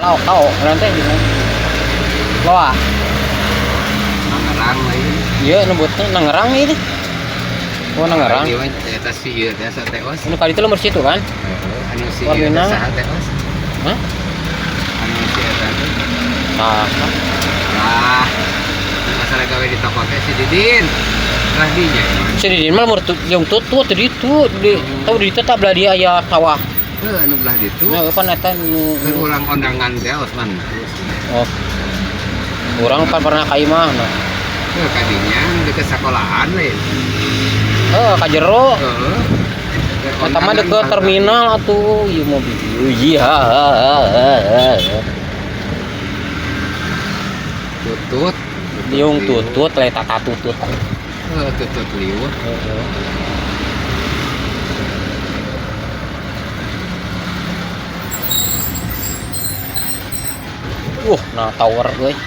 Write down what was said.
Tao tao nanti di Loa. Nangerang lain. Iya, nembutnya nangerang ini. Oh, nangerang. Ieu mah eta si ieu teh sa teh os. Anu kali itu lembur situ kan? Heeh, anu si ieu teh Warmina. saha teh os? Hah? Anu si eta teh. Tah. Ah. Masalah gawe di toko teh si Didin. Lah dinya emang. Si Didin mah lembur jeung tutut di ditu di tahu di ditu tah belah dia aya sawah. Heuh, anu belah ditu. Nah, pan eta nu Kan urang ondangan teh Osman. Oh. Urang pan pernah ka imah nah. Heuh, kadinya nu deket sekolahan lain. Heuh, ka jero. Heeh. Eta mah deket terminal atuh ieu mobil. Iya. Tutut. Liung tutut lain tata tutut. Heuh, tutut liung. Heeh. Nah tower euy.